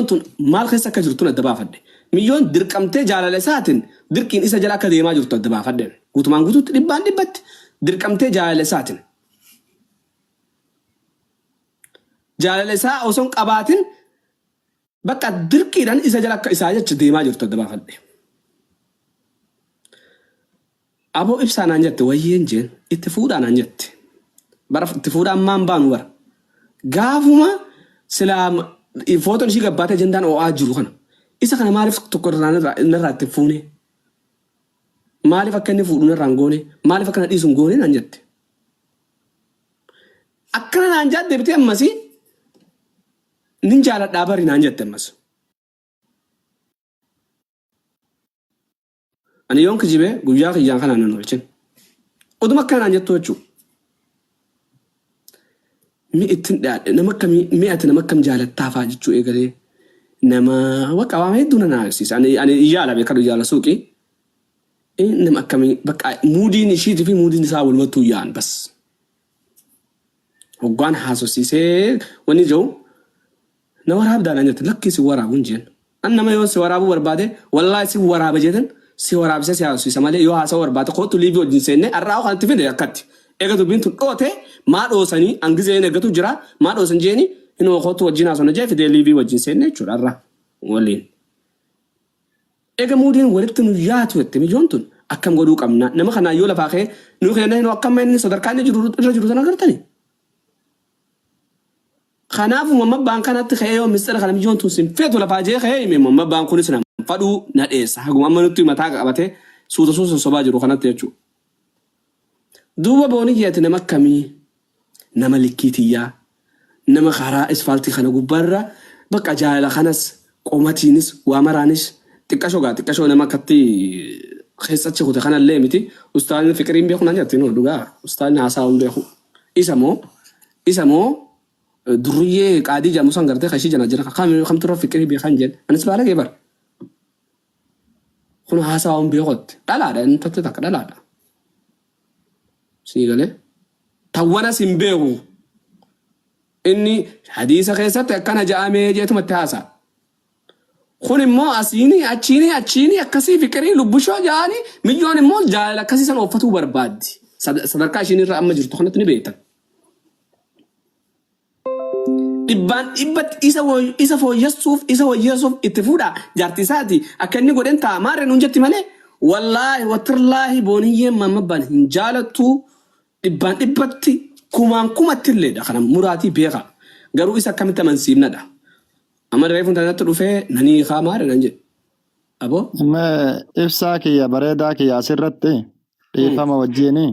tun maal keessa akka jirtun adda baafadhe. Miyyoon dirqamtee jaalala isaatin dirqiin isa jala akka deemaa jirtu adda baafadhe. Guutumaan guutuutti dhibbaan dhibbatti dirqamtee jaalala isaatin. Jaalala isaa osoo hin qabaatin bakka dirqiidhaan isa jala akka isaa jecha deemaa jirtu adda baafadhe. Aboo ibsaa naan jette wayyeen jeen itti fuudhaa naan jette. Bara itti fuudhaa ammaan baanu bara. Gaafuma silaa footoon ishii gabbaatee ajandaan oo'aa jiru kana. Isa kana maaliif tokko narraa itti fuune? Maaliif akka inni fuudhu narraa hin goone? Maaliif akka na dhiisu hin goone naan jette. Akkana naan jaa deebitee ammasii nin jaaladhaa bari naan jette ammas. Ani yoon kijibe guyyaa kiyyaan kanaan nan oolchin. Oduma akkana naan jettuu jechuu. Mi ittin dhiyaadhe nama akkamii mi ati nama akkam jaalattaa faa jechuu eegalee nama waqa waan hedduu na agarsiisa. Ani yaala beekadhu yaala suuqii. Nama akkamii bakka muudiin ishiitii fi muudiin isaa walumattuu yaa'an bas. Hoggaan haasofsiisee wanni jiru na waraabdaa naan jette lakkii si waraabu hin jeen. An nama yoo si waraabuu barbaade wallaahi si waraaba jeetan si waraabisee si haasofsiisa malee yoo haasawuu barbaade kootu liivii wajjin seennee har'aa kan itti fide akkatti. Eega dubbiin tun dhoote maa dhoosanii an gizeen eeggatu jira maa dhoosan jeeni inuma kootu wajjin haasofna jee fidee liivii wajjin seenne jechuudha har'a waliin. Ega muudiin walitti nu yaatu jette miyyoon tun akkam godhuu qabna nama kanaan yoo lafaa ka'ee nu keenya hinoo akka amma inni sadarkaa inni jiru irra jiru sana agartani. Kanaafuu mammabbaan kanatti ka'ee yoo mistira kana miyyoon tun sin feetu lafaa jee ka'ee hime mammabbaan kunis nan fadhuu na dheessa haguma amma nutti mataa qabatee suuta suuta sossobaa jiru kanatti jechuudha. Duuba booniyye ati nama akkamii? Nama likkii tiyyaa, nama karaa isfaaltii kana gubbaarra bakka jaalala kanas qomatiinis waa maraanis xiqqashoo gaa xiqqashoo nama akkatti keessa achi kute kanallee miti. Ustaazni fiqirii hin beeku naan jetti noo dhugaa ustaazni haasaa hin beeku. Isa moo isa moo durriyyee qaadii jedhamu san gartee kashii jana jira kam kamtu irra fiqirii beekan jeen anis baalagee bar. Kun haasaa hin beekutti dhalaadha intalti takka dhalaadha. Sii galee? Tawwanas hin beeku. Inni hadiisa keessatti akkana ja'amee jeetuma itti haasa'a. Kun immoo asiini achiini achiini akkasii fiqirii lubbushoo ja'anii miyyoon immoo jaalala akkasii san ooffatuu barbaaddi. Sadarkaa ishiin irra amma jirtu kanatti ni beektan. Dhibbaan dhibbatti isa isa fooyyessuuf isa wayyeessuuf itti fuudha jaartii isaati akka inni godhen ta'a maarree nuun jetti malee wallaahi watirlaahi booniyyeen maammabbaan hin jaalattu dhibbaan dhibbatti kumaan kumatti illeedha kana muraatii beeka garuu isa akkamitti amansiifnadha amma reefuun tanatti dhufee nanii kaa maarree nan jedhe aboo. Mee ibsaa kiyya bareedaa kiyya asirratti dhiifama wajjiini.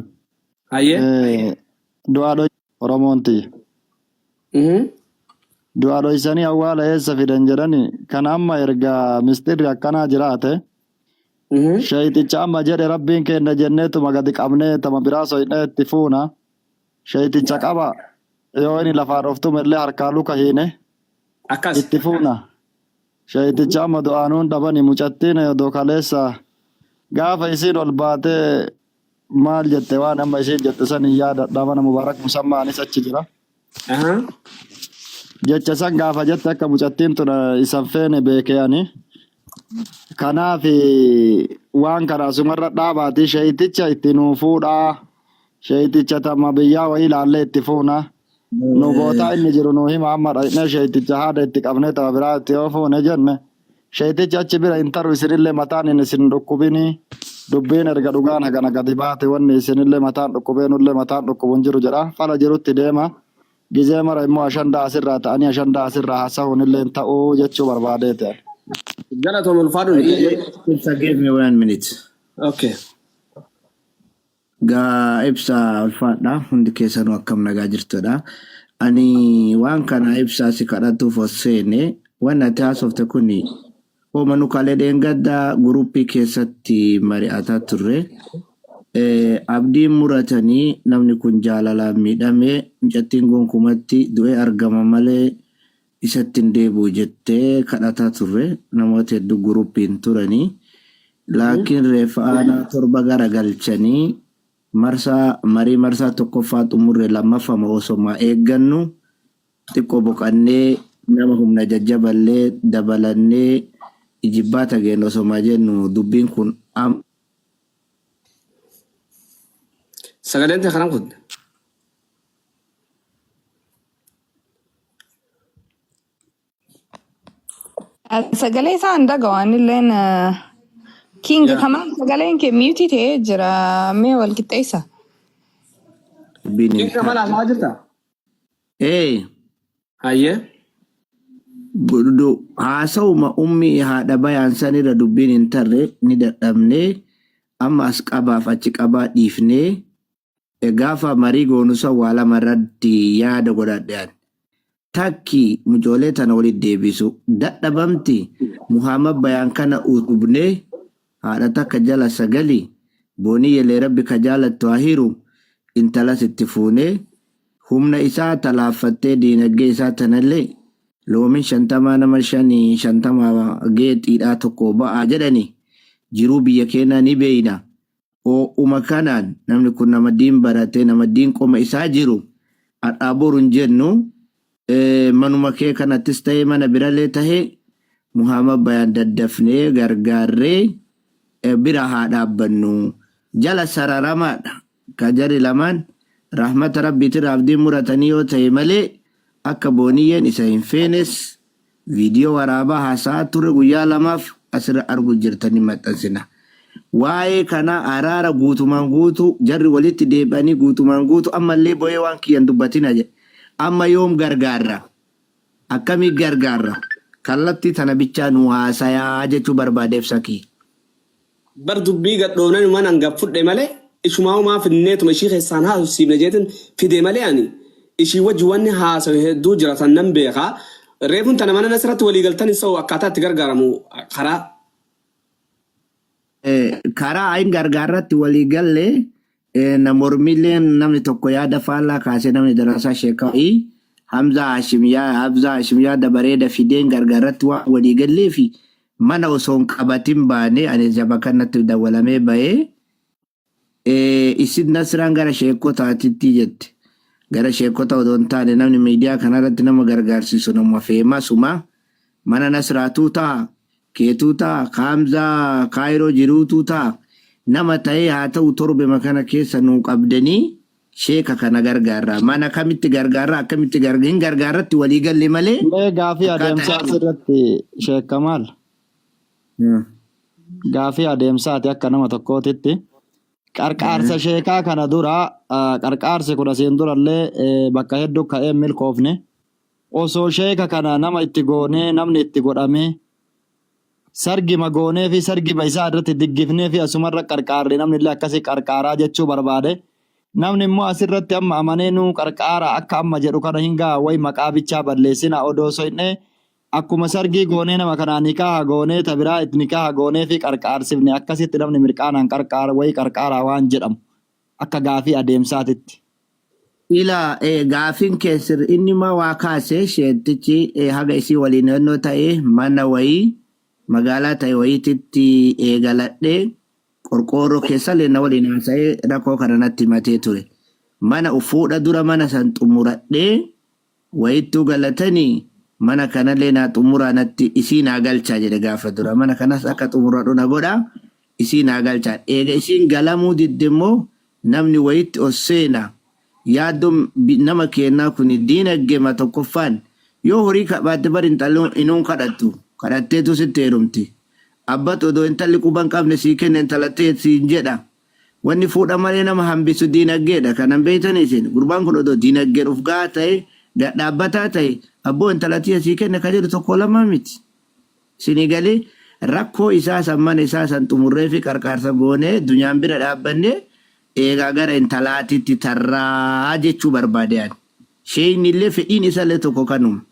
Hayyee. Du'aa dhoy Oromoon tiyya. Du'a dhoysanii awwaala eessa fidan jedhani kan amma erga misxirri akkanaa jiraate sheeyxicha amma jedhe rabbiin kenna jenneetuma gadi qabnee tama biraa soynee itti fuuna sheeyxicha qaba yoo inni lafaa dhoftume illee harkaa luka hiine Akkas. itti fuuna sheeyxicha amma du'aanuun dhabani mucattiin odoo kaleessa gaafa isiin ol baatee maal jette waan amma isiin jette san hin yaadadha mana Mubaarak Musammaa anis achi jira. Jecha san gaafa jette akka mucattiin tun isan feene beeke ani. Kanaaf waan kana asumarra dhaabaatii sheeyticha itti nuu fuudhaa. Sheeyticha tama biyyaa wayii ilaallee itti fuuna. Nu bootaa inni jiru nuu hima amma dhaqnee sheeyticha haada itti qabnee tama biraa itti yoo fuune jenne. Sheeytichi achi bira hin taru isinillee mataan hin isin dhukkubini dubbiin erga dhugaan hagana gadi baate wanni isinillee mataan dhukkubee nullee mataan dhukkubu hin jiru jedha fala jirutti deema gizee mara immoo ashandaa asirraa ta'anii ashandaa asirraa hasahuun illee hin ta'uu jechuu barbaadeeti ani. Galatoom ulfaadhu. Ibsa, give me one minute. Okay. Gaa ibsa ulfaadha hundi keessanuu akkam nagaa jirtudha. Ani waan kana ibsaa si kadhatuuf os seene wanni ati haasofte kuni hooma nu kalee dheengadda guruppii keessatti mari'ataa turre. Abdiin muratanii namni kun jaalalaan miidhame mucattiin gonkumatti du'ee argama malee isatti hin deebi'u jettee kadhataa turre namoota hedduu guruppiin turanii. Laakiin reeffa aanaa 7 garagalchanii marsaa marii marsaa tokkoffaa xumurre lammaffama osoma eeggannu xiqqoo boqannee Nama humna jajjaballee dabalannee ijibbaata geenna osoma jennu dubbiin kun am. Sagaleen tee kanan kutte. Sagalee isaa hin dhaga'u anilleen King Yaa. Kamal sagaleen kee mute ta'ee jira mee wal qixxeessa. Dubbiin hin King Kamal taane. haasawaa jirta? Ee Hayyee. Haasawuma ummi haadha bayaan sanirra dubbiin hin tarre ni dadhabne amma as qabaaf achi qabaa dhiifnee gaafa marii goonu san waa lama irratti yaada godhadhe ani. Takki mucoolee tana walitti deebisu dadhabamti Muhammad bayaan kana utubnee haadha takka jala sagali booniyyelee rabbi ka jaalattu haa hiru intalas itti fuunee humna isaa ta laaffattee diinaggee isaa tanallee loomin shantamaa nama shanii shantama geexiidhaa tokko ba'aa jedhani jiruu biyya keenaa ni beeyna Oo'uma kanaan namni kun nama diin barate, nama diin qoma isaa jiru har'aa boru hin jennu manuma kee kanattis ta'ee mana biralee tahee Muhammad Bayaan daddafnee gargaarree bira haa dhaabbannu. Jala sararamaadha. Ka jarri lamaan rahmata Rabbiitirraa abdii muratanii yoo ta'e malee akka Booniyyeen isa hin feenes Viidiyoo waraabaa haasa'aa turre guyyaa lamaaf asirra argu jirtanii maxxansina. Waa'ee kanaa araara guutumaan guutuu jarri walitti deebi'anii guutumaan guutuu ammallee bo'ee waan kiyya hin dubbatina jedhe. Amma yoom gargaarra? Akkamii gargaarra? Kallattii tana bichaa nuu haasayaa jechuu barbaade ibsa kiyya. Bar dubbii gad dhoofnanuman an gad fudhe malee ishumaa'uu maa finneetuma ishii keessaan haasofsiifna jeetin fide malee ani ishii wajji wanni haasawe hedduu jira tan nan beeka reefun tana mana nasratti walii galtan hin sa'u akkaataa itti gargaaramu karaa. Karaa in gargaarratti walii galle na mormiilleen namni tokko yaada faallaa kaasee namni darasaa sheekawii Hamzaa Hashim yaa Hamzaa Hashim yaada bareeda fideen gargaarratti waan walii galleefi mana osoo hin qabatin baane ani jaba kanatti dawwalamee bahee isin Nasraan gara sheekotaatitti jette gara sheekota odoo hin taane namni miidiyaa kanarratti nama gargaarsisu nama feemasuma Mana Nasraatuu taha, keetuu taha, ka Hamzaa Kaayiroo jiruutuu taha, nama tahee haa ta'u torbema kana keessa nuu qabdanii sheeka kana gargaarraa. Mana kamitti gargaarraa, akkamitti garga hin gargaarratti walii galle malee Mee gaafii akkaataa adeemsaa itti. asirratti Sheek Kamaal. Gaafii adeemsaati akka nama tokkootitti. Qarqaarsa sheekaa kana dura qarqaarsi kun asiin durallee bakka hedduu ka'ee hin milkoofne. Osoo sheeka kana nama itti goonee namni itti godhamee sargima gooneefii sargima isaa irratti diggifneefii asumarra qarqaarre namni illee akkasii qarqaaraa jechuu barbaade. Namni immoo asirratti amma amanee nuu qarqaara akka amma jedhu kana hin ga'a way maqaa bichaa balleessina odoo soyne akkuma sargii goonee nama kanaa nikaaha goonee ta biraa itti nikaaha gooneefii qarqaarsifne akkasitti namni mirqaanaan qarqaara way qarqaaraa waan jedhamu akka gaafii adeemsaatitti. Ila gaafin kee sir inni ma waa kaase sheektichi haga isii waliin yannoo ta'e mana wayii magaalaa ta'e wayiititti eegaladhe qorqoorroo keessallee na waliin haasa'ee rakkoo kana natti himatee ture. Mana fuudha dura mana san xumuradhee Wayittuu galatanii mana kanallee naa xumuraa natti isii naa galchaa jedhe gaafa dura. Mana kanas akka xumuradhu na godhaa isii naa galchaa. Eega isiin galamuu didde immoo namni wayitti os seena. Yaaddoon nama keennaa kuni diinaggema tokkoffaan yoo horii qabaatte bar intalli inuun kadhattu. Kadhatteetu sitti heerumti. Abbatu odoo intalli quba hin qabne sii kenne intala tee siin jedha. Wanni fuudha malee nama hambisu diinaggeedha. Kana hin beektanii isin? Gurbaan kun odoo diinaggeen uf gahaa ta'ee, gad dhaabbataa ta'e, abboo intala tiyya sii kenne ka jedhu tokkoo lamaa miti. Isinii galee? Rakkoo isaa san mana isaa san xumurreefii qarqaarsa goonee dunyaan bira dhaabbannee eegaa gara intalaatitti tarraa jechuu barbaade ani. Sheeynillee fedhiin isallee tokko kanuma.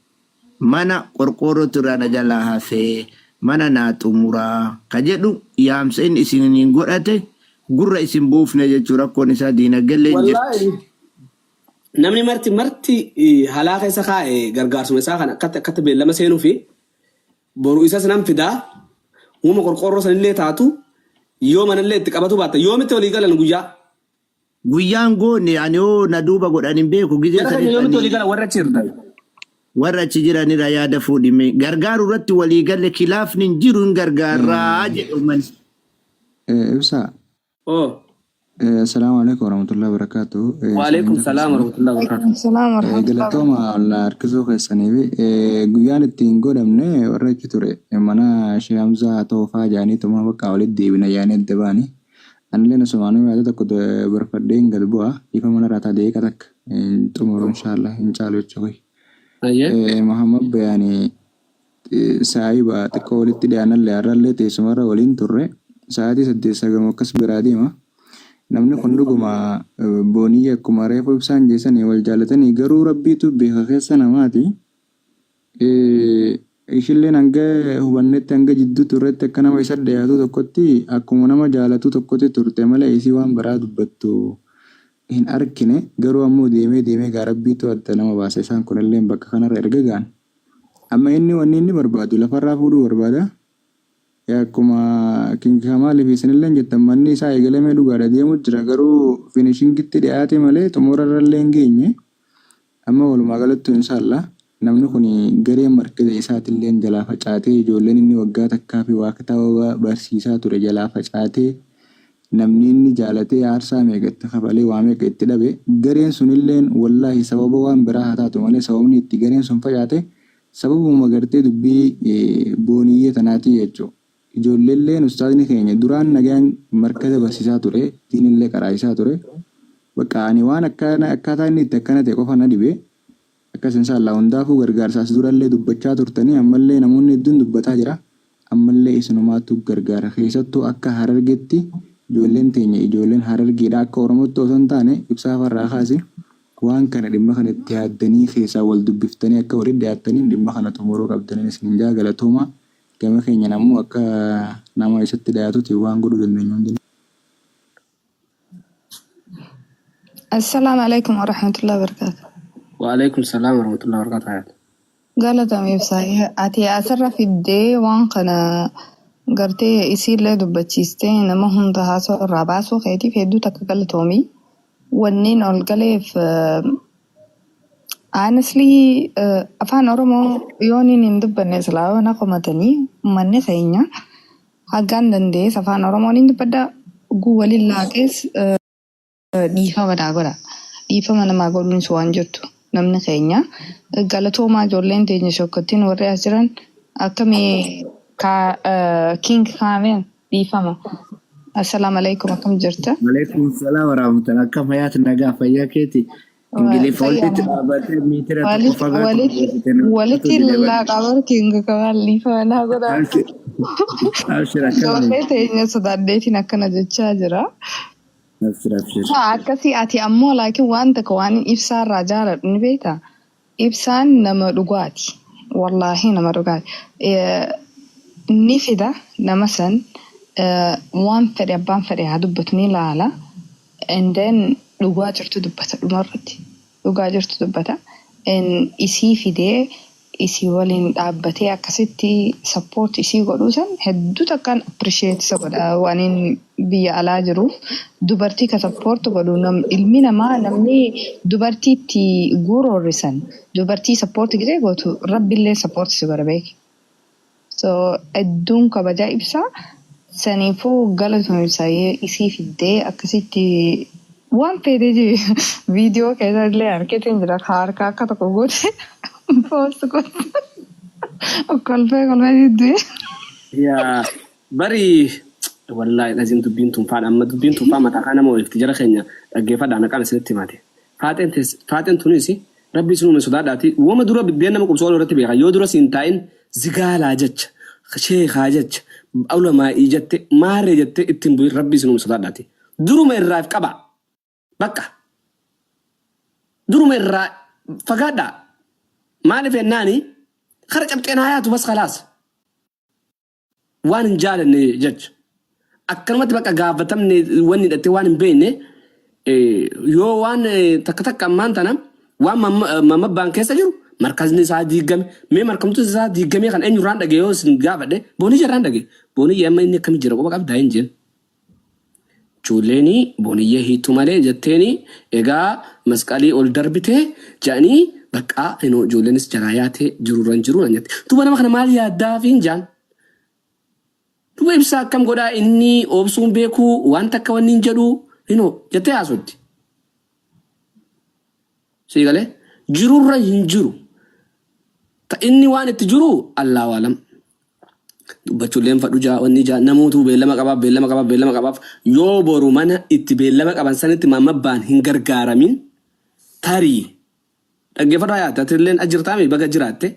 Mana qorqoorrootu irraa na jalaa hafe, mana naa xumuraa ka jedhu yaamsa inni isiniin godhate gurra isin buufne jechuu rakkoon isaa diinaggelleen jirti. Wallaahi namni marti marti halaa keessa kaa'e gargaarsuma isaa kana akkatti akkatti beellama seenuufi boru isas nan fidaa uuma qorqoorroo sanillee taatu yoo manallee itti qabatu baatte yoomitti walii galan guyyaa. Guyyaan goone ani hoo na duuba godhan hin beeku gizee Jara keenya sanitti yoomitti ani walii galan warra achi jirtan. Warra achi jiranirraa yaada fuudhi mee. Gargaaru irratti walii galle kilaafni hin jiru hin gargaarraa jedhe ummanni. Ibsaa. Oh. Assalaamu alaikum warahmatullahi wabarakatuh. Waalaikum Sagantaa salaam keessanii. warahmatullahi wabarakatuh. Waalaikum salaam warahmatullahi Galatooma wabarakatuh. ol harkisuu keessaniif guyyaan itti hin godhamne warra achi ture mana Shee Hamzaa Toofaa jaaniituma bakka walitti deebina jaanii adda baani. Anillee asumaanuu yaada tokko barfadheen gad bu'a. Ifa mana irraa taa daqiiqa takka hin xumuru inshaallah hin caalu jechuu kiyya. Ayyee. Muhammad Bayaani saahiba xiqqoo walitti dhiyaannallee har'allee teessumarra waliin turre sa'aatii 8 sagamu akkas biraa deema. Namni kun dhuguma booniyya akkuma reefu ibsaan jeessanii wal jaalatanii garuu rabbiitu beeka keessa namaati. Ishilleen hanga hubannetti hanga jidduu turretti akka nama isa dhiyaatu tokkotti akkuma nama jaalatu tokkotti turte malee isii waan biraa dubbattu hin arkine garuu ammoo deemee deemee gaa rabbiitu adda nama baasa isaan kunilleen bakka kanarra erga ga'an Amma inni wanni inni barbaadu lafarraa fuudhuu barbaada. Akkuma King Kamaal fi isinilleen jettan manni isaa eegalamee dhugaadha deemu jira garuu finishingitti dhiyaate malee xumura irrallee hin geenye. Amma walumaa galattuu inshallah namni kun gareen markaza isaatilleen jalaa facaatee ijoolleen inni waggaa takkaa fi waa kitaaba barsiisaa ture jalaa facaatee namni inni jaalatee aarsaa meeqa itti kafalee waa meeqa itti dhabe gareen sunilleen wallaahi sababa waan biraa haa taatu malee sababni itti gareen sun facaate sababuma gartee dubbii booniyyee tanaatii jechu ijoolleelleen ustaazni keenya duraan nagaan markaza barsiisaa ture diinillee qaraa'isaa ture bakka ani waan akkana akkaataa inni itti akkana ta'e qofa na dhibe Akkas inshallah hundaafuu gargaarsa as durallee dubbachaa turtanii ammallee namoonni hedduun dubbataa jira ammallee isinumaatu gargaara keessattuu akka harargetti ijoolleen teenya ijoolleen harargeedha akka oromootti osoo hin taane ibsaa farraa kaasi waan kana dhimma kana itti yaaddanii keessaa wal dubbiftanii akka walitti dhiyaattaniin dhimma kana xumuruu qabdaniin isinin jaa galatoomaa gama keenyan ammoo akka nama isatti dhiyaatuti waan godhuu dandeenyu hundi Assalaamu alaikum warahmatullahi wabarakatuh. Waalaikum salaam warahmatullahi wabarakatuh. Hayat. Galatoomi ibsaa. Ati asirra fiddee waan kana gartee isiillee dubbachiistee nama hunda haasoo irraa baasuu keetiif hedduu takka galatoomi. Wanneen ol galeef honestly afaan Oromoo yooniin hin dubbanne silaa na komatanii uummanni keenya Hagaan danda'es afaan Oromoon hin dubbadha. Oguu waliin laaqees dhiifama naa godha. Dhiifama namaa godhuunis waan jirtu namni keenya. Galatoomaa ijoolleen teenya shokkottiin warri as jiran akkamii King Kaameen dhiifama. Assalaamu alaikum akkam jirta? Waalaikum salaam warahmatullahi akkam hayaat nagaa fayyaa keeti Ingiliffa walitti dhaabatee miitira tokko fagaatu deebite nama Walitti dide bari. lallaaqaa bar King Kamaal dhiifama naa godha. Abshir abshir akkami Ijoollee teenya sodaadheetiin akkana jechaa jira. abshir abshir. Haa akkasii ati ammoo laakiin waan takka waan ibsaa irraa jaaladhu ni beektaa? Ibsaan nama dhugaati. Wallaahi nama dhugaati. Ni fida nama san waan fedhe abbaan fedhe haa dubbatu ni laala. And then dhugaa jirtu dubbata dhumarratti. Dhugaa jirtu dubbata. And isii fidee isii waliin dhaabbatee akkasitti support isii godhuu san hedduu takkaan appreciate isa godha waaniin biyya alaa jiruuf dubartii ka support godhu nam ilmi namaa namni dubartiitti guroorrisan dubartii support gisee gootu rabbillee support si godha beeki. So hedduun kabajaa ibsaa saniifuu galatoomi ibsaa isii fiddee akkasitti waan feetee jee viidiyoo keessa illee argeetiin jira ka harka akka tokko goote post goote kolfee kolfee diddee. Yaa bari wallaahi lazim dubbiin tun faadha amma dubbiin tun faa mataa kaa nama oolti jara keenya dhaggeeffadhaa naqaan isinitti himate. Faaxeen tees faaxeen tunis Rabbi isin uume sodaadhaati woma dura biddeen nama qubsu ooluu irratti beeka yoo dura siin taa'in zigaalaa jecha sheekaa jecha ulamaa'ii jette maarree jette ittiin bu'in Rabbi isin uume sodaadhaati duruma irraa if qabaa bakka duruma irraa fagaadhaa maaliif jennaani kara cabxeen haa yaatu bas kalaas. Waan hin jaalanne jecha. Akkanumatti bakka gaafatamne wanni hidhattee waan hin beekne yoo waan takka takka ammaan tana waan mamabbaan keessa jiru markazni isaa diigame mee markamtu isaa diigamee kan eenyurraan dhage yoo isin gaafadhe booniyya irraan dhage booniyya amma inni akkami jira quba qabdaa hin jeen. Ijoolleeni booniyyee hiittu malee jetteeni egaa masqalii ol darbite jedhanii Baqqaa inoo ijoolleenis jalaa yaatee jirurra hin jiru naan jette. Duuba nama kana maal yaaddaafiin jaan. Duuba ibsaa akkam godhaa inni obsuun beekuu waan takka wanni hin jedhu inoo jettee haasotti. Sii galee jirurra hin jiru. Ta inni waan itti jiru Allaahu alam. Dubbachuullee hin fadhu jaa wanni jaa namootuu beellama qabaaf beellama qabaaf beellama qabaaf yoo boru mana itti beellama qaban sanitti maammabbaan hin gargaaramin tarii dhaggeeffadhu hayaati atilleen as jirtaami baga jiraatte.